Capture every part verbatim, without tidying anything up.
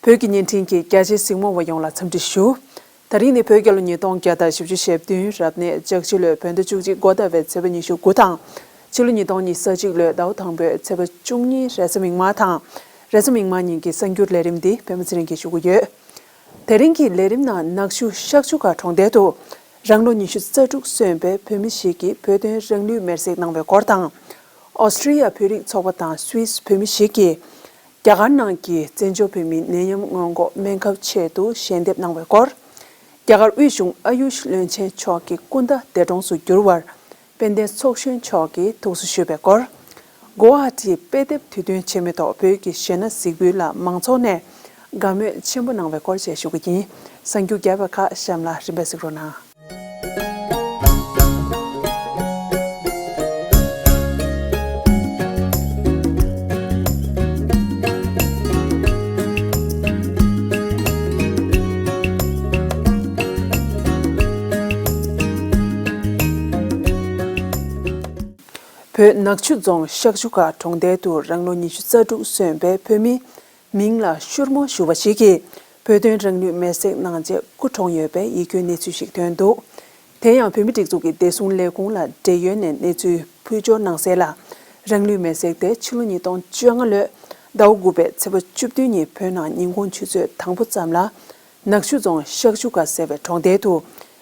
བོད་ཀྱི་བརྙན་འཕྲིན་གྱི་རྒྱ་ཆེའི་གཟིགས་མོ་བ་ཡོངས་ལ་འཚམས་འདྲི་ཞུ། དེ་རིང་ནི་བོད་རྒྱལ་ལོ་ཉིས་སྟོང་བརྒྱ་དང་བཞི་བཅུ་ཞེ་བདུན་རབ་གནས་ལྕགས་བྱི་ལོའི་བོད་ཟླ་བཅུ་གཅིག་འགོ་ཟླ་བའི་ཚེས་པ་ཉི་ཤུ་དགུ་དང་། ཕྱི་ལོ་ཉིས་སྟོང་ཉི་ཤུ་རྩ་གཅིག་ལོའི་ཟླ་བ་དང་པོའི་ཚེས་པ་བཅུ་གཉིས་རེས་གཟའ་མིག་དམར་དང་། རེས་གཟའ་མིག་དམར་ཉིན་གྱི་གསར་འགྱུར་ལས་རིམ་འདི་པད་མ་ཚེ་རིང་གིས་ཞུ་གི་ཡོད། དེ་རིང་གི་ལས་རིམ་ནང་ནག་ཆུ་ཤག་ཆུ་ཁ་གྲོང་རྡལ་དུ་རང་ལོ་ཉི་ཤུ་རྩ་དྲུག་སོན་པའི་བོད་མི་ཞིག་གིས་བོད་དོན་རང་ལུས་མེར་སྲེག་གནང་བའི་སྐོར་དང་། ཨོ་སི་ཀྲི་ཡ་བོད་རིགས་ཚོགས་པ་དང་སུད་སི་བོད་མི་ཞིག་གིས་རྒྱ་གར་ནང་གི་བཙན་བྱོལ་བོད་མིའི་ནད་ཡམས་སྔོན་འགོག་སྨན་ཁབ་ཆེད་དུ་ཞལ་འདེབས་གནང་བའི་སྐོར། རྒྱ་གར་དབུས་གཞུང་ཨ་ཡུཤ་བློན་ཆེན་མཆོག་གི་སྐུ་ཟླ་འདས་གྲོངས་སུ་གྱུར་བར་དཔལ་ལྡན་ཚོགས་གཞོན་མཆོག་གིས་ཐུགས་གསོ་ཞུས་པའི་སྐོར། གོ་ཧ་ཊི་དཔེ་དེབ་དུས་སྟོན་ཆེན་མོའི་ཐོག་བོད་ཀྱི་གཞས་སྣ་གཟིགས་འབུལ་ལ་མང་ཚོགས་ནས་དགའ་མོས་ཆེན་པོ་གནང་བའི་སྐོར་བཅས་ཞུ་གི་ཡིན། གསར་འགྱུར་རྒྱས་པ་ཁག་གཤམ་ལ་རིམ་པས་གཟིགས་རོགས་གནང་། བོད་ནག་ཆུ་རྫོང་ཤག་ཆུ་ཁ་གྲོང་རྡལ་དུ་རང་ལོ་ཉི་ཤུ་རྩ་དྲུག་སོན་པའི་བོད་མི་མིང་ལ་ཤུར་མོ་ཞུ་བ་ཞིག་གིས་བོད་དོན་རང་ལུས་མེར་སྲེག་གནང་རྗེས་སྐུ་གྲོངས་ཡོད་པའི་ཡིད་སྐྱོའི་གནས་ཚུལ་ཞིག་ཐོན་འདུག་དེ་ཡང་བོད་མི་སྒྲིག་འཛུགས་ཀྱི་བདེ་སྲུང་ལས་ཁུངས་ལ་འབྲེལ་ཡོད་ནས་གནས་ཚུལ་ཕུལ་འབྱོར་གནང་གསལ་ལ། རང་ལུས་མེར་སྲེག་དེ་ཕྱི་ལོ་ཉིས་སྟོང་བཅོ་ལྔ་ལོའི་ཟླ་བ་དགུ་པའི་ཚེས་པ་བཅུ་བདུན་ཉིན་བོད་ནང་ཉིན་གུང་ཆུ་ཚོད་དང་པོ་ཙམ་ལ་ནག་ཆུ་རྫོང་ཤག་ཆུ་ཁ་ཟེར་བའི་གྲོང་རྡལ་དུ་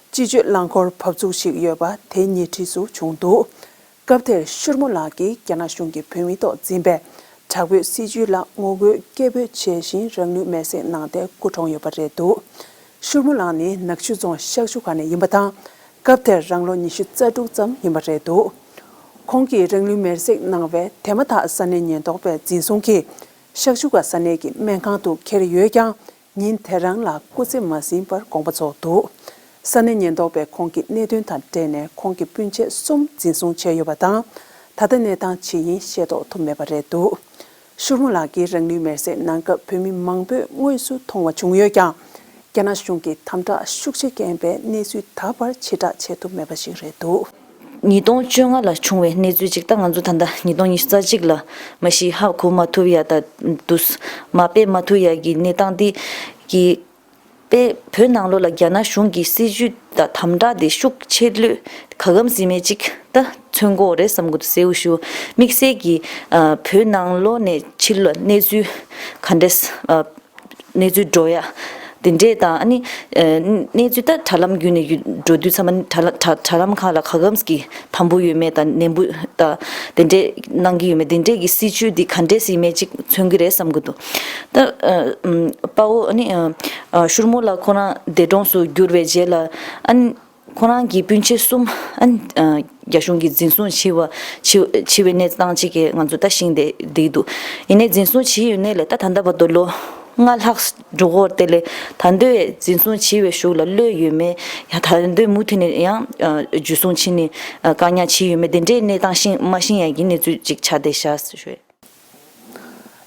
སྤྱི་སྤྱོད་རླངས་འཁོར་བབས་ཚུགས་ཤིག་ཡོད་པ་དེ་ཉེ་འཁྲིས་སུ་བྱུང་འདུག་སྐབས་དེར་ཤུར་མོ་ལགས་ཀྱིས་རྒྱ་ནག་གཞུང་གིས་བོད་མི་ཐོག་འཛིན་པའི་དྲག་པོའི་སྲིད་བྱུས་ལ་ངོ་རྒོལ་སྐད་འབོད་བྱས་ཤིང་རང་ལུས་མེར་སྲེག་གནང་སྟེ་སྐུ་གྲོངས་ཡོད་པ་རེད་འདུག་ཤུར་མོ་ལགས་ནི་ནག་ཆུ་རྫོང་ཤག་ཆུ་ཁ་ནས་ཡིན་པ་དང་། སྐབས་དེར་རང་ལོ་ཉི་ཤུ་རྩ་དྲུག་ཙམ་ཡིན་པ་རེད་འདུག་ཁོང་གིས་རང་ལུས་མེར་སྲེག་གནང་བའི་དེ་མ་ཐག་ས་གནས་ཉེན་རྟོག་པས་འཛིན་བཟུང་གིས་ཤག་ཆུ་ཁ་ས་གནས་ཀྱི་སྨན་ཁང་དུ་འཁྱེར་ཡོད་ཀྱང་། ཉིན་དེ་རང་ལ་སྐུ་ཚེ་མ་ཟིན་པར་དགོངས་པ་རྫོགས་འདུག་ས་གནས་ཉེན་རྟོག་པས་ཁོང་གི་གནད་དོན་དང་འབྲེལ་ནས་ཁོང་གི་སྤུན་མཆེད་གསུམ་འཛིན་བཟུང་བྱས་ཡོད་པ་དང་། ད་ལྟ་གནས་སྟངས་ཇི་ཡིན་ཤེས་རྟོགས་ཐུབ་མེད་པ་རེད་འདུག་ཤུར་མོ་ལགས་ཀྱིས་རང་ལུས་མེར་སྲེག་གནང་སྐབས་བོད་མི་མང་པོས་དངོས་སུ་མཐོང་བ་བྱུང་ཡོད་ཀྱང་། རྒྱ་ནག་གཞུང་གིས་དམ་དྲག་ཤུགས་ཆེ་བསྐྱོན་པའི་གནས་ཚུལ་ད་བར་ཕྱིར་བསྒྲགས་བྱེད་ཐུབ་མེད་པ་ཞིག་རེད་འདུག་ཉིས་སྟོང་བཅོ་ལྔ་ལ་བྱུང་བའི་གནས་ཚུལ་ཅིག་ད་ང་ཚོ་ད་ལྟ་ཉིས་སྟོང་ཉི་ཤུ་རྩ་གཅིག་ལ་མ་གཞི་ཧ་གོ་མ་ཐུབ་ཡ་ད་འདུག་མ་དཔེ་མ་ཐུབ་ཡ་གི་གནས་སྟངས་འདི་གི་དཔེ་བོད་ནང་ལོགས་ལ་རྒྱ་ནག་གཞུང་གི་སྲིད་བྱུས་དང་དམ་དྲག་དེ་ཤུགས་ཆེ་ལོས་ག་གམ་ཟིན་མེད་ཅིག་ད་མཚོན་གོ་རེད་བསམ་གི་འདུག་གསལ་བོ་ཞུ། དམིགས་བསལ་གྱི་ཨ་བོད་ནང་ལོགས་ནས་ཕྱི་ལོགས་གནས་ཚུལ་ག་འདྲས་ཨ་གནས་ཚུལ་འགྲོ་ཡ་དེ་འདྲས་དང་ཨ་ནི་ཨ་གནས་ཚུལ་ད་དྲ་ལམ་བརྒྱུད་ནས་ཡུ་འགྲོ་དུས་ཚང་མ་དྲ་ལ་དྲ་དྲ་ལམ་ཁག་ལ་ག་གམ་གྱི་དམ་པོ་ཡོད་མེད་དང་ནན་པོ་དང་དེ་འདྲས་གནང་གི་ཡོད་མེད་དེ་འདྲས་ཀྱི་སྲིད་བྱུས་འདི་ག་འདྲས་ཡིན་མེད་ཅིག་མཚོན་གི་རེད་བསམ་གི་འདུག་ད་ཨ་ཨམ་དཔའ་བོ་ཨ་ནི་ཨ་ཨ་ཤུར་མོ་ལགས་ཁོ་རང་འདས་གྲོངས་སུ་གྱུར་བའི་རྗེས་ལ་ཨ་ནི་ཁོ་རང་གི་སྤུན་མཆེད་གསུམ་ཨ་ནི་ཨ་རྒྱ་གཞུང་གིས་འཛིན་བཟུང་བྱས་པ་བྱས་བྱས་པའི་གནས་སྟངས་ཅིག་གིས་ང་ཚོ་ད་ཤེས་བསྡད་བསྡད་འདུག་ཡིན་ནའི་འཛིན་བཟུང་བྱས་ཡོད་ནའི་ལས་ད་ད་ལྟ་བར་དུ་ལོ་ལྔ་ལྷག་འགྲོ་གི་ཡོད་དེ་ལས་ད་དུང་འཛིན་བཟུང་བྱས་པའི་གཞུག་ལ་གློད་ཡོད་མེད་ཡང་ད་དུང་མུ་མཐུད་ནས་ཡང་འཇུ་བཟུང་བྱས་ནས་བཀག་ཉར་བྱས་ཡོད་མེད་དེ་འདྲའི་གནས་སྟངས་ཤེས་མ་ཤེས་ཡ་གི་གནས་ཚུལ་ཅིག་ཆགས་བསྡད་ཤག་ཞུ།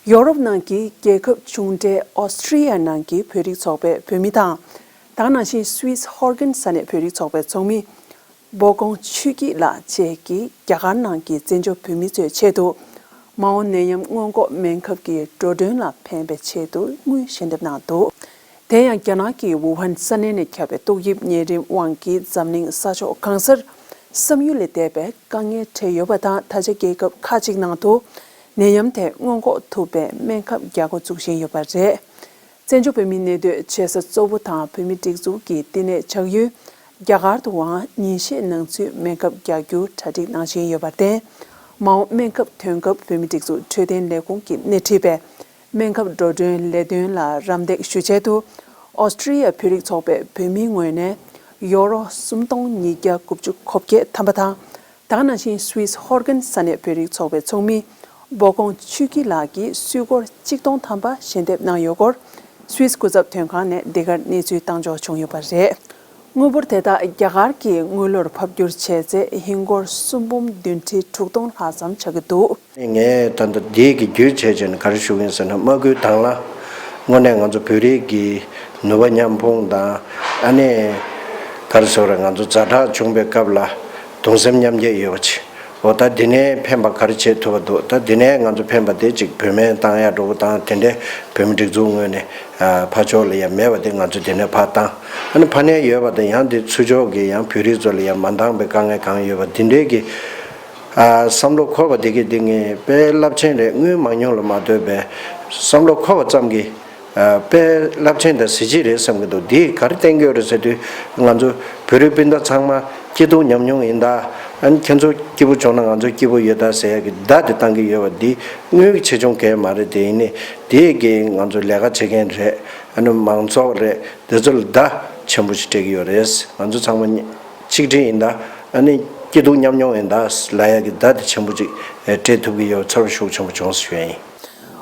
ཡོ་རོབ་ནང་གི་རྒྱལ་ཁབ་ཆུང་གྲས་ཨོ་སི་ཀྲི་ཡ་ནང་གི་བོད་རིགས་ཚོགས་པའི་བོད་མི་དང་། ད་ག་ནང་བཞིན་སུད་སི་ཧོར་གྷན་ས་གནས་བོད་རིགས་ཚོགས་པའི་ཚོགས་མི་སྦོ་ཀོང་ཆོས་སྐྱིད་ལགས་བཅས་ཀྱིས་རྒྱ་གར་ནང་གི་བཙན་བྱོལ་བོད་མི་ཚོའི་ཆེད་དུ་མ་འོངས་ནད་ཡམས་སྔོན་འགོག་སྨན་ཁབ་ཀྱི་འགྲོ་གྲོན་ལ་ཕན་པའི་ཆེད་དུ་དངུལ་ཞལ་འདེབས་གནང་འདུག་དེ་ཡང་རྒྱ་ནག་གི་ཝུ་ཧན་ས་གནས་ནས་ཁྱབ་པའི་ཏོག་དབྱིབས་གཉན་རིམས་དབང་གིས་འཛམ་གླིང་ས་ཕྱོགས་གང་སར་བསམ་ཡུལ་ལས་འདས་པའི་དཀའ་ངལ་འཕྲད་ཡོད་པ་དང་། ད་ཆ་རྒྱལ་ཁབ་ཁག་ཅིག་ནང་དུ་ནད་ཡམས་དེ་སྔོན་འགོག་ཐུབ་པའི་སྨན་ཁབ་རྒྱག་འགོ་བཙུགས་བཞིན་ཡོད་པ་རེད། བཙན་བྱོལ་བོད་མིའི་གནས་སྡོད་བྱེད་ས་གཙོ་བོ་དང་བོད་མིའི་སྒྲིག་འཛུགས་ཀྱི་བསྟི་གནས་ཆགས་ཡུལ་རྒྱ་གར་དུའང་ཉིན་ཤས་ནང་ཚུད་སྨན་ཁབ་རྒྱག་རྒྱུ་གྲ་སྒྲིག་གནང་བཞིན་ཡོད་པར་བརྟེན། མ་འོངས་སྨན་ཁབ་ཐོན་སྐབས་བོད་མིའི་སྒྲིག་འཛུགས་འཕྲོད་བསྟེན་ལས་ཁུངས་ཀྱིས་སྣེ་ཁྲིད་པའི་སྨན་ཁབ་འགྲོ་གྲོན་ལས་དོན་ལ་རམ་འདེགས་ཞུ་ཆེད་དུ། ཨོ་སི་ཀྲི་ཡ་བོད་རིགས་ཚོགས་པའི་བོད་མིའི་ངོས་ནས་ཡོ་རོ་སུམ་སྟོང་ཉིས་བརྒྱ་དགུ་བཅུ་གོ་བརྒྱད་ཐམ་པ་དང་། ད་ག་ནང་བཞིན་སུད་སི་ཧོར་གྷན་ས་གནས་བོད་རིགས་ཚོགས་པའི་ཚོགས་མི་སྦོ་ཀོང་ཆོས་སྐྱིད་ལགས་ཀྱིས་སུད་སྒོར་གཅིག་སྟོང་ཐམ་པ་ཞལ་འདེབས་གནང་ཡོད་སྐོར་སུད་སི་སྐུ་ཚབ་དོན་ཁང་ནས་འདི་གར་གནས་ཚུལ་བཏང་འབྱོར་བྱུང་ཡོད་པ་རེད། དངུལ་འབོར་དེ་དག་རྒྱ་གར་གྱི་དངུལ་ལོར་ཕབ་སྒྱུར་བྱས་ཚེ་ཧིན་སྒོར་སུམ་འབུམ་བདུན་ཁྲི་དྲུག་སྟོང་ལྷག་ཙམ་ཆགས་ཀྱི་འདུག་ངས་ད་ལྟ་འདི་གི་བརྒྱུད་བྱས་བྱས་ནས་ག་རེ་ཞུ་གི་ཡིན་ཟེར་ན། དམག་ཁུལ་དང་བླངས་དངོས་གནས་ང་ཚོ་བོད་རིགས་ཀྱི་ནུས་པ་མཉམ་སྤུངས་དང་། ཨ་ནི་ག་རེ་ཟེར་རེད། ང་ཚོ་ཛ་དྲག་བྱུང་པའི་སྐབས་ལ་གདུང་སེམས་མཉམ་སྐྱེད་ཡོད་པ་ཅིག་འོ་ད་འདི་ནས་ཕན་པ་ག་རེ་བྱེད་ཐུབ་པ་འདུག་ད་འདི་ནས་ང་ཚོ་ཕན་པ་དེ་ཅིག་བོད་སྨན་བཏང་ཡག་འགྲོ་གི་དང་དེ་འདྲའི་བོད་མི་སྒྲིག་འཛུགས་ངོས་ནས་ཨ་ཕར་ཕྱོགས་ལ་ཡ་མེད་པ་དེ་ང་ཚོ་འདི་ནས་ཕར་བཏང་། ཨ་ནི་ཕར་ནས་ཡོད་པ་དང་ཡང་དེ་ཚུར་ཕྱོགས་ཀྱི་ཡང་བོད་རིགས་ཚོ་ལ་ཡ་མ་འདང་པའི་དཀའ་ངལ་གང་ཡོད་པ་འདི་འདྲའི་གི་ཨ་བསམ་བློ་འཁོར་བ་དེ་གི་འདི་ངས་དཔེ་རླབས་ཆེན་རེད། དངུལ་མང་ཉུང་ལ་མ་ལྟོས་པའི་བསམ་བློ་འཁོར་བ་ཙམ་གྱིས། ཨ་དཔེ་རླབས་ཆེན་དང་གཟི་བརྗིད་རེད་བསམ་གྱི་འདུག་འདིས་ག་རེ་བསྟན་གྱི་ཡོད་རེད་ཟེར་དུས་ང་ཚོ་བོད་རིགས་སྤུན་ཟླ་ཚང་མ་སྐྱིད་སྡུག་མཉམ་མྱོང་ཡིན་ད། ཨ་ནི་ཁྱེད་ཚོ་སྐྱིད་པོ་བྱུང་ན་ང་ཚོ་སྐྱིད་པོ་ཡོད་ད་ཟེར་ཡག་གི་བརྡ་དེ་བཏང་གི་ཡོད་པ་འདི་དངུལ་གྱི་ཆེ་ཆུང་གང་ཡང་མ་རེད། དེ་ཡིན་ནའི་དེ་གི་ང་ཚོ་ལས་ཀ་བྱེད་མཁན་རེད། ཨ་ནི་མང་ཚོགས་རེད། དེ་ཚོ་ལ་བརྡ་ཆེན་པོ་ཞིག་སྤྲད་ཀྱི་ཡོད་རེད། ང་ཚོ་ཚང་མ་གཉིས་ཆིག་སྒྲིལ་ཡིན་ད། ཨ་ནི་སྐྱིད་སྡུག་མཉམ་མྱོང་ཡིན་ད་ལབ་ཡག་གི་བརྡ་དེ་ཆེན་པོ་ཅིག་སྤྲད་ཐུབ་ཀྱི་ཡོད་ཚོར་བ་ཤུགས་ཆེན་པོ་བྱུང་ཞུ་ཡ་ཡིན།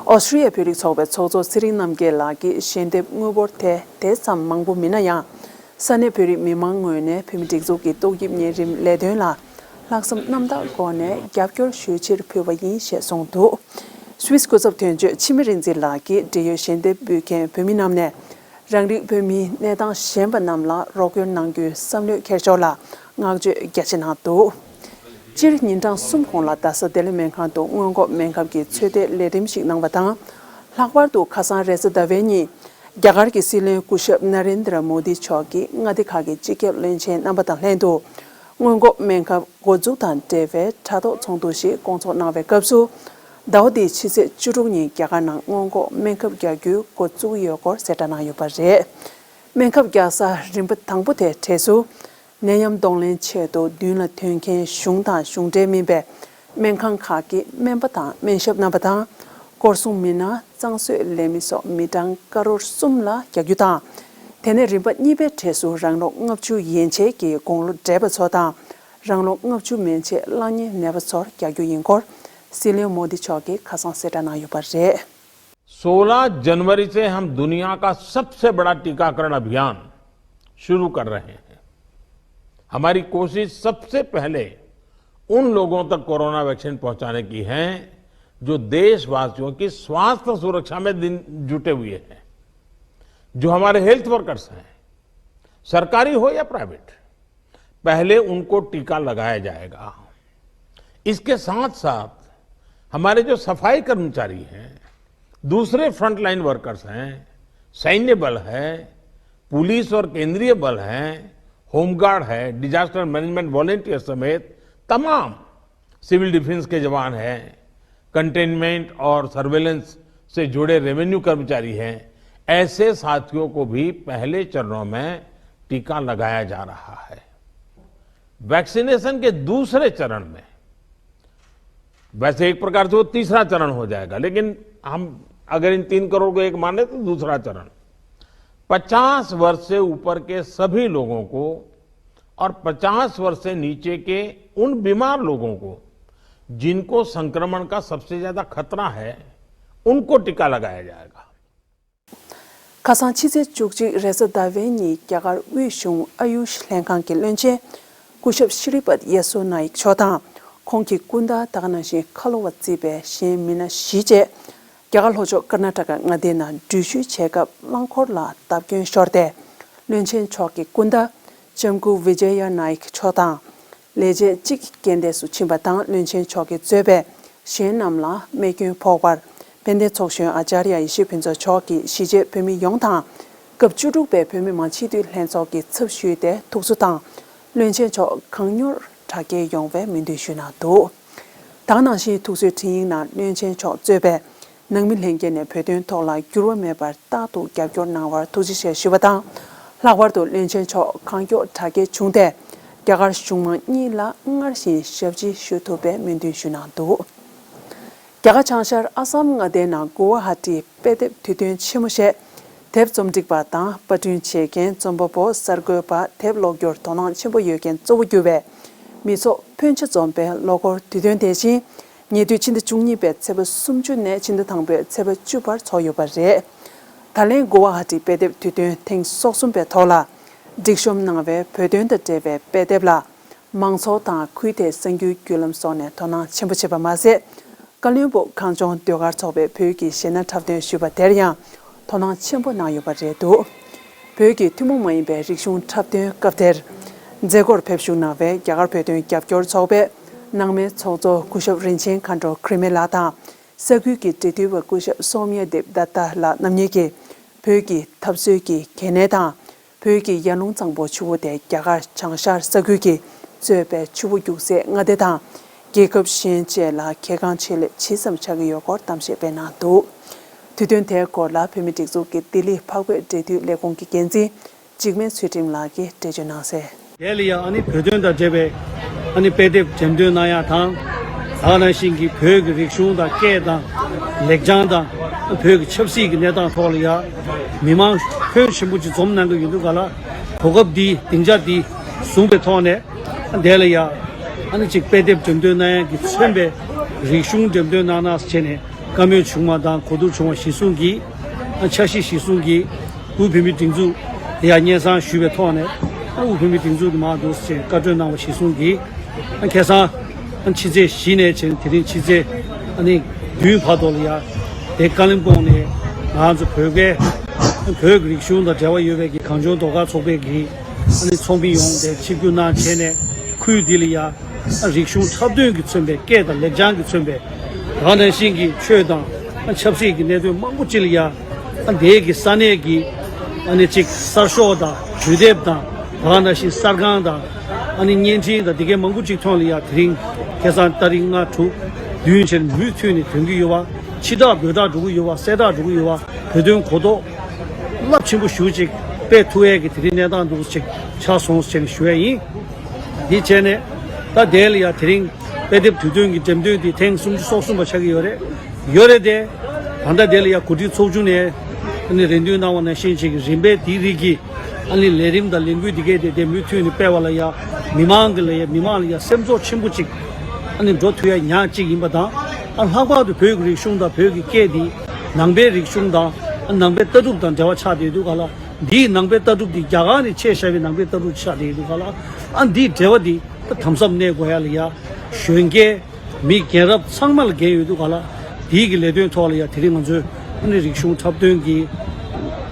ཨོ་སི་ཀྲི་ཡའི་བོད་རིགས་ཚོགས་པའི་ཚོགས་གཙོ་ཚེ་རིང་རྣམ་རྒྱལ་ལགས་ཀྱིས་ཞལ་འདེབས་དངུལ་འབོར་དེ་དེ་ཙམ་མང་པོ་མིན་ན་ཡང་། ས་གནས་བོད་རིགས་མི་མང་ངོས་ནས་བོད་མི་སྒྲིག་འཛུགས་ཀྱི་ཏོག་དབྱིབས་གཉན་རིམས་ལས་དོན་ལ་ལྷག་བསམ་རྣམ་དག་སྒོ་ནས་རྒྱབ་སྐྱོར་ཞུ་ཕྱིར་ཕུལ་བ་ཡིན་ཞེས་གསུངས་འདུག་སུད་སི་སྐུ་ཚབ་དོན་གཅོད་འཆི་མེད་རིག་འཛིན་ལགས་ཀྱིས་འབྲེལ་ཡོད་ཞལ་འདེབས་འབུལ་མཁན་བོད་མི་རྣམས་ནས་རང་རིགས་བོད་མིའི་གནས་སྟངས་ཞན་པ་རྣམས་ལ་རོགས་སྐྱོར་གནང་རྒྱུའི་བསམ་བློའི་འཁྱེར་ཕྱོགས་ལ་བསྔགས་བརྗོད་རྒྱ་ཆེ་གནང་འདུག་སྤྱིར་ཉིན་གྲངས་གསུམ་གོང་ལ་རྡ་ས་བདེ་ལེགས་སྨན་ཁང་དུ་སྔོན་འགོག་སྨན་ཁབ་ཀྱི་ཚོད་ལྟའི་ལས་རིམ་ཞིག་གནང་བ་དང་། ལྷག་པར་དུ་ཁ་སང་རེས་གཟའ་ཟླ་བའི་ཉིན་རྒྱ་གར་གྱི་སྲིད་བློན་སྐུ་ཞབས་ན་རེན་དྲ་མོ་དི་མཆོག་གིས་མངའ་སྡེ་ཁག་གི་སྤྱི་ཁྱབ་བློན་ཆེན་རྣམ་པ་དང་ལྷན་དུ་སྔོན་འགོག་སྨན་ཁབ་འགོ་འཛུགས་དང་འབྲེལ་བའི་དྲ་ཐོག་ཚོགས་འདུ་ཞིག་སྐོང་ཚོགས་གནང་བའི་སྐབས་སུ། ཟླ་བ་འདིའི་ཕྱི་ཚེས་བཅུ་དྲུག་ཉིན་རྒྱ་གར་ནང་སྔོན་འགོག་སྨན་ཁབ་རྒྱག་རྒྱུའི་འགོ་བཙུགས་ཡོད་སྐོར་གསལ་བསྒྲགས་གནང་ཡོད་པ་རེད། སྨན་ཁབ་རྒྱག་ས་རིམ་པ་དང་པོ་དེ་གྲས་སུ། ནད་ཡམས་གདོང་ལེན་ཆེད་དུ་མདུན་ལ་ཐོན་མཁན་གཞུང་དང་གཞུང་འབྲེལ་མིན་པའི་སྨན་ཁང་ཁག་གི་སྨན་པ་དང་སྨན་ཞབས་རྣམ་པ་དང་། སྐོར་སྲུང་མི་སྣ། གཙང་བཟོའི་ལས་མི་སོགས་མི་གྲངས་ཀ་རོར་གསུམ་ལ་རྒྱག་རྒྱུ་དང་། དེ་ནས་རིམ་པ་གཉིས་པའི་གྲས་སུ་རང་ལོ་ལྔ་བཅུ་ཡན་ཆད་ཀྱི་དགུང་ལོ་བགྲེས་པ་ཚོ་དང་། རང་ལོ་ལྔ་བཅུ་མན་ཆད་གླ་རྙིང་ནད་པ་ཚོར་རྒྱག་རྒྱུ་ཡིན་སྐོར། སྲིད་བློན་མོ་དི་མཆོག་གིས་ཁ་སང་གསལ་བསྒྲགས་གནང་ཡོད་པ་རེད། सोलह जनवरी से हम दुनिया का सबसे बड़ा टीकाकरण अभियान शुरू कर रहे हैं। हमारी कोशिश सबसे पहले उन लोगों तक कोरोना वैक्सीन पहुंचाने की है, जो देशवासियों की स्वास्थ्य सुरक्षा में दिन जुटे हुए हैं, जो हमारे हेल्थ वर्कर्स हैं, सरकारी हो या प्राइवेट, पहले उनको टीका लगाया जाएगा। इसके साथ साथ हमारे जो सफाई कर्मचारी हैं, दूसरे फ्रंटलाइन वर्कर्स हैं, सैन्य बल है, पुलिस और केंद्रीय बल हैं, होमगार्ड है, डिजास्टर मैनेजमेंट वॉलंटियर समेत तमाम सिविल डिफेंस के जवान हैं, कंटेनमेंट और सर्वेलेंस से जुड़े रेवेन्यू कर्मचारी हैं, ऐसे साथियों को भी पहले चरणों में टीका लगाया जा रहा है। वैक्सीनेशन के दूसरे चरण में, वैसे एक प्रकार से वो तीसरा चरण हो जाएगा, लेकिन हम अगर इन तीन करोड़ को एक माने तो दूसरा चरण, पचास वर्ष से ऊपर के सभी लोगों को और पचास वर्ष से नीचे के उन बीमार लोगों को जिनको संक्रमण का सबसे ज्यादा खतरा है, उनको टीका लगाया जाएगा। ཁ་སང་ཕྱི་ཚེས་བཅུ་གཅིག་རེས་གཟའ་ཟླ་བའི་ཉིན་རྒྱ་གར་དབུས་གཞུང་ཨ་ཡུཤ་ལྷན་ཁང་གི་བློན་ཆེན་སྐུ་ཞབས་ཤྲི་པད་ཡེ་སོ་ནཱ་ཡིག་མཆོག་དང་ཁོང་གི་སྐུ་ཟླ་ད་ག་ནང་བཞིན་ཁ་ལོ་བ་བརྩིས་པའི་གཞན་མི་སྣ་བཞི་བཅས་རྒྱ་གར་ལྷོ་ཕྱོགས་ཀར་ན་ཊ་ཀ་མངའ་སྡེའི་ནང་འགྲུལ་བཞུད་བྱེད་སྐབས་རླངས་འཁོར་ལ་བརྡབ་སྐྱོན་ཤོར་ཏེ་བློན་ཆེན་མཆོག་གི་སྐུ་ཟླ་ལྕམ་སྐུ་བི་ཇེ་ཡ་ནཱ་ཡིག་མཆོག་དང་། ལས་བྱེད་གཅིག་རྐྱེན་འདས་སུ་ཕྱིན་པ་དང་བློན་ཆེན་མཆོག་གིས་གཙོས་པའི་གཞན་རྣམས་ལ་རྨས་སྐྱོན་ཕོག་པར་དཔལ་ལྡན་ཚོགས་གཞོན་ཨ་ཅཱརྱ་ཡེ་ཤེས་ཕུན་ཚོགས་མཆོག་གིས་གཞིས་བྱེས་བོད་མི་ཡོངས་དང་སྐབས་བཅུ་དྲུག་པའི་བོད་མི་མང་སྤྱི་འཐུས་ལྷན་ཚོགས་ཀྱི་ཚབ་ཞུས་ཏེ་ཐུགས་གསོ་དང་། བློན་ཆེན་མཆོག་གང་མྱུར་དྲག་སྐྱེད་ཡོང་བའི་སྨོན་འདུན་ཞུས་གནང་འདུག་ད་ག་ནང་བཞིན་ཐུགས་གསོའི་འཕྲིན་ཡིག་ནང་བློན་ཆེན་མཆོག་གཙོས་པའི་ནང་མི་ལྷན་རྒྱས་ནས་བོད་དོན་ཐོག་ལ་འགྱུར་བ་མེད་པར་རྟག་ཏུ་རྒྱབ་སྐྱོར་གནང་བར་ཐུགས་རྗེ་ཆེ་ཞུ་བ་དང་། ལྷག་པར་དུ་བློན་ཆེན་མཆོག་གང་མགྱོགས་དྲག་སྐྱེད་བྱུང་སྟེ། རྒྱ་གར་གཞུང་མང་གཉིས་ལ་སྔར་བཞིན་ཞབས་ཕྱི་ཞུ་ཐུབ་པའི་སྨོན་འདུན་ཞུས་གནང་འདུག་རྒྱ་གར་བྱང་ཤར་ཨ་སམ་མངའ་སྡེའི་ནང་གུ་ཝ་ཧ་ཏིའི་དཔེ་དེབ་དུས་སྟོན་ཆེན་མོ་ཞེས་དེབ་རྩོམ་སྒྲིག་པ་དང་པར་སྐྲུན་བྱེད་མཁན་རྩོམ་པ་པོ་གསར་འགོད་པ་དེབ་ཀློག་རྒྱུར་དོ་སྣང་ཆེན་པོ་ཡོད་མཁན་གཙོ་བོ་གྱུར་བའི་མི་ཚོགས་ཕོན་ཆེ་འཛོམས་པའི་ལོ་འཁོར་དུས་སྟོན་དེ་བཞིན་ཉེ་དུས་ཕྱི་ཟླ་བཅུ་གཉིས་པའི་ཚེས་པ་སུམ་ཅུ་ནས་ཕྱི་ཟླ་དང་པོའི་ཚེས་པ་བཅུ་བར་ཚོགས་ཡོད་པ་རེད། ད་ལན་གུ་ཝ་ཧ་ཏི་དཔེ་དེབ་དུས་སྟོན་ཐེངས་སོ་གསུམ་པའི་ཐོག་ལ་སྒྲིག་གཤོམ་གནང་བའི་བོད་དོན་དང་འབྲེལ་བའི་དཔེ་དེབ་ལ་མང་ཚོགས་དང་ཁུལ་དེའི་གསར་འགྱུར་བརྒྱུད་ལམ་སོགས་ནས་དོ་སྣང་ཆེན་པོ་བྱས་པ་མ་ཟད། བཀའ་བློན་སྦུག་གངས་ལྗོངས་ཟློས་གར་ཚོགས་པའི་བོད་ཀྱི་གཞས་སྣ་འཁྲབ་སྟོན་ཞུས་པ་དེར་ཡང་དོ་སྣང་ཆེན་པོ་གནང་ཡོད་པ་རེད་འདུག་བོད་ཀྱི་ཐུན་མོང་མ་ཡིན་པའི་རིག་གཞུང་འཁྲབ་སྟོན་སྐབས་དེར་མཛད་སྒོར་ཕེབས་ཞུགས་གནང་བའི་རྒྱ་གར་བོད་དོན་རྒྱབ་སྐྱོར་ཚོགས་པའི་ ནང་མའི་ཚོགས་གཙོ་སྐུ་ཞབས་རིན་ཆེན་མཁའ་འགྲོ་ཁྲི་མེ་ལགས་དང་། ས་ཁུལ་གྱི་འབྲེལ་མཐུད་པ་སྐུ་ཞབས་སོམ་ཡ་དེབ་ད་ཏཱ་ལགས་རྣམ་གཉིས་ཀྱིས་བོད་ཀྱི་འཐབ་རྩོད་ཀྱི་གལ་གནད་དང་། བོད་ཀྱི་ཡར་ཀླུང་གཙང་པོ་ཆུ་བོ་དེ་རྒྱ་གར་བྱང་ཤར་ས་ཁུལ་གྱིས་གཙོས་པའི་ཆུ་བོ་རྒྱུག་སའི་མངའ་སྡེ་དང་། རྒྱལ་ཁབ་གཞན་བཅས་ལ་གལ་འགངས་ཆེ་ལས་ཇི་ཙམ་ཆགས་ཀྱི་ཡོད་སྐོར་གཏམ་བཤད་སྤེལ་གནང་འདུག། དུས་སྟོན་དེའི་སྐོར་ལ་བོད་མིའི་སྒྲིག་འཛུགས་ཀྱི་ལྡི་ལི་འཕགས་བོད་འབྲེལ་མཐུད་ལས་ཁུངས་ཀྱི་འགན་འཛིན་འཇིགས་མེད་ཚུལ་ཁྲིམས་ལགས་ཀྱིས་འགྲེལ་བརྗོད་གནང་གསལ། དེ་ལ་ཡང་ཨ་ནི་བོད་དོན་དང་འབྲེལ་བའི་ཨ་ནི་དཔེ་དེབ་འགྲེམས་སྟོན་གནང་ཡ་དང་། ད་ག་ནང་བཞིན་གྱི་བོད་ཀྱི་རིག་གཞུང་དང་སྐད་དང་ལེགས་བྱང་དང་། བོད་ཀྱི་ཆབ་སྲིད་ཀྱི་གནས་སྟངས་ཐོག་ལ་ཡང་མི་མང་ཕོན་ཆེན་པོ་ཅིག་འཛོམས་གནང་གི་ཡོད་འདུག་ག་ལ། གོ་སྐབས་འདི་སྡིངས་ཆ་འདི་བཟུང་པའི་ཐོག་ནས་དེ་ལ་ཡང་ཨ་ནི་ཅིག་དཔེ་དེབ་འགྲེམས་སྟོན་གནང་ཡ་གི་མཚོན་པའི་རིག་གཞུང་འགྲེམས་སྟོན་གནང་གནང་བྱས་ནས། བཀའ་མོལ་བྱུང་བ་དང་གོ་བསྡུར་བྱུང་བ་གཞིར་བཟུང་གིས། འཆར་གཞི་གཞིར་བཟུང་གིས་དབུས་བོད་མིའི་སྒྲིག་འཛུགས་དེ་ཡང་སྙན་སེང་ཞུས་པའི་ཐོག་ནས། དབུས་བོད་མིའི་སྒྲིག་འཛུགས་དེ་མང་དུ་ཞེས་བཀའ་འཁྲོལ་གནང་བ་གཞིར་བཟུང་གིས། ཁ་སང་ཕྱི་ཚེས་བཞི་ནས་བྱས་དེ་རིང་ཕྱི་ཚེས་ཨ་ནི་བདུན་བར་དུ་ལ་ཡ་དེ་ཀ་ལིམ་པོང་ནས་ང་ཚོ་བོད་པའི་བོད་ཀྱི་རིག་གཞུང་དང་འབྲེལ་བ་ཡོད་པའི་གི་གངས་ལྗོངས་ཟློས་གར་ཚོགས་པའི་གི་ཨ་ནི་ཚོགས་མི་ཡོངས་དེ་ཆིབས་བསྒྱུར་གནང་བྱས་ནས་ཁུལ་འདི་ལ་ཡ། རིག་གཞུང་འཁྲབ་སྟོན་གྱིས་མཚོན་པའི་སྐད་དང་ལེགས་བྱང་གིས་མཚོན་པའི་ད་ག་ནང་བཞིན་གྱི་ཆོས་དང་ཆབ་སྲིད་ཀྱི་གནད་དོན་མང་པོ་ཅིག་ལ་ཡ། ཨ་འདས་ཀྱི་ས་གནས་ཀྱི་ཨ་ནི་གཅིག་གསར་ཤོག་དང་འབྲུ་དེབ་དང་ད་ག་ནང་བཞིན་གསར་ཁང་དང་ཨ་ནི་བརྙན་འཕྲིན་དང་དེ་གའི་མང་པོ་ཅིག་ཐོག་ལ་ཡ། དེ་རིང་ཁ་སང་ཏ་རིག་ལྔ་དྲུག་བདུན་བྱས་ནས་མུ་མཐུད་ནས་ཐོན་གྱི་ཡོད་པ། ཕྱི་བསྒྲགས་བོད་བསྒྲགས་འགྲོ་གི་ཡོད་པ། གསལ་བསྒྲགས་འགྲོ་གི་ཡོད་པ། བོད་དོན་གོ་རྟོགས་རླབས་ཆེན་པོ་ཞེ་པོ་ཅིག་སྤེལ་ཐུབ་ཡས་ཀྱི་དེ་རིང་གནས་སྟངས་འདུག་ཅིག་ཆགས་སོང་ཟེར་ནས་ཞུ་ཡས་ཡིན། འདི་བྱས་ནས་ད་དེ་ལ་ཡ་དེ་རིང་དཔེ་དེབ་དུས་སྟོན་གྱི་འགྲེམས་སྟོན་འདི་ཐེངས་སུམ་ཅུ་སོ་གསུམ་པ་ཆགས་ཀྱི་ཡོད་རེད། ཡོད་རེད་དེ། ད་ལྟ་དེ་ལ་ཡ་གོ་སྒྲིག་ཚོགས་ཆུང་ནས་ཨ་ནི་རེ་འདུན་གནང་བ་ནང་བཞིན་ཅིག་གི་རིམ་པས་དེའི་རིགས་ཀྱི་ཨ་ནི་ལས་རིམ་དང་ལས་འགུལ་འདི་གས་དེ་དེ་མུ་མཐུད་ནས་སྤེལ་བ་ལ་ཡ་མི་མང་གི་ལ་ཡ་མི་མང་ལ་ཡ་སེམས་ཚོར་ཆེན་པོ་ཅིག་ཨ་ནི་འགྲོ་ཐུབ་ཡ་ཉག་གཅིག་ཡིན་པ་དང་། ཨ་ལྷག་པར་དུ་བོད་ཀྱི་རིག་གཞུང་དང་བོད་ཀྱི་སྐད་འདི་ནང་པའི་རིག་གཞུང་དང་ཨ་ནང་པའི་ལྟ་གྲུབ་དང་འབྲེལ་བ་ཆགས་བསྡད་འདུག་ག་ལ། འདིའི་ནང་པའི་ལྟ་གྲུབ་འདི་རྒྱ་གར་ནས་ཆད་བཞག་པའི་ནང་པའི་ལྟ་གྲུབ་ཆགས་བསྡད་འདུག་ག་ལ། ཨ་འདིའི་འབྲེལ་བ་འདི་ད་དམ་ཟབ་གནས་དགོས་ཡ་ལ་ཡ་གཞོན་སྐྱེས། མི་རྒན་རབས་ཚང་མ་ལ་འགན་ཡོད་འདུག་ག་ལ། དེའི་གི་ལས་དོན་ཐོག་ལ་ཡ་དེ་རིང་ང་ཚོས་ཨ་ནི་རིག་གཞུང་འཁྲབ་སྟོན་གྱི་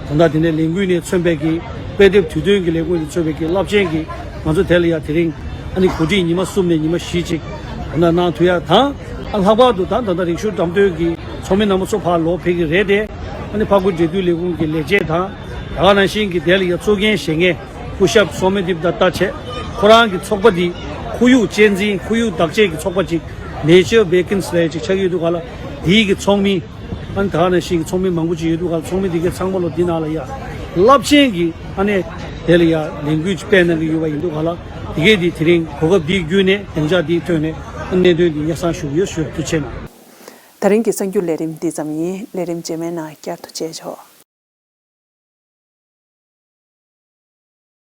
ད་ལྟ་དེ་ནས་ལས་འགུལ་ནས་མཚོན་པའི་གི་དཔེ་དེབ་དུས་སྟོན་གྱི་ལས་འགུལ་ནས་མཚོན་པའི་གི་རླབས་ཆེན་གྱི་ང་ཚོ་དེ་ལ་ཡ་དེ་རིང་ཨ་ནི་གོ་སྒྲིག་ཉི་མ་གསུམ་ནས་ཉི་མ་བཞི་ཅིག་ད་ལྟ་གནང་ཐུབ་ཡ་དང་། ཨ་ལྷག་པར་དུ་ད་ད་ལྟ་རིག་གཞུང་འཁྲབ་སྟོན་གྱི་ཚོགས་མི་རྣམ་པ་ཚོ་ཕར་ལོག་ཕེབས་ཀྱི་རེད་དེ། ཨ་ནི་འཕགས་བོད་འབྲེལ་མཐུད་ལས་ཁུངས་ཀྱི་ལས་བྱེད་དང་ད་ག་ནང་བཞིན་གྱི་དེ་ལ་ཡ་གཙོ་འགན་བཞེས་མཁན། སྐུ་ཞབས་སོ་མེ་དིབ་ད་ལྟ་བྱས། ཁོ་རང་གི་ཚོགས་པ་འདི་ཁོར་ཡུག་གཅེས་འཛིན་ཁོར་ཡུག་བདག་གཅེས་ཀྱི་ཚོགས་པ་ཅིག་Nature Beacons ལབ་ཅིག་ཆགས་ཡོད་འདུག་ག་ལ། དེའི་གི་ཚོགས་མི་ཨ་ནི་ད་ག་ནང་བཞིན་གྱི་ཚོགས་མི་མང་པོ་ཅིག་ཡོད་འདུག་ག་ལ། ཚོགས་མི་དེ་གའི་ཚང་མ་ལོ་འདི་ནང་ལ་ཡ་རླབས་ཆེན་གྱི་ཨ་ནི་དེ་ལ་ཡ་ལས་འགུལ་ཅིག་སྤེལ་གནང་གི་ཡོད་པ་ཡིན་འདུག་ག་ལ། དེ་གས་འདི་དེ་རིང་གོ་སྐབས་འདི་བརྒྱུད་ནས་སྡིངས་ཆ་འདིའི་ཐོག་ནས་ཨ་གནད་དོན་འདི་སྙན་སེང་ཞུ་གི་ཡོད། ཞུ་ཐུགས་རྗེ་ཆེ་གནང་། ད་རིང་གི་གསར་འགྱུར་ལས་རིམ་འདི་ཙམ་ཡིན། ལས་རིམ་རྗེས་མའི་ནང་བསྐྱར་དུ་མཇལ་ཆོག།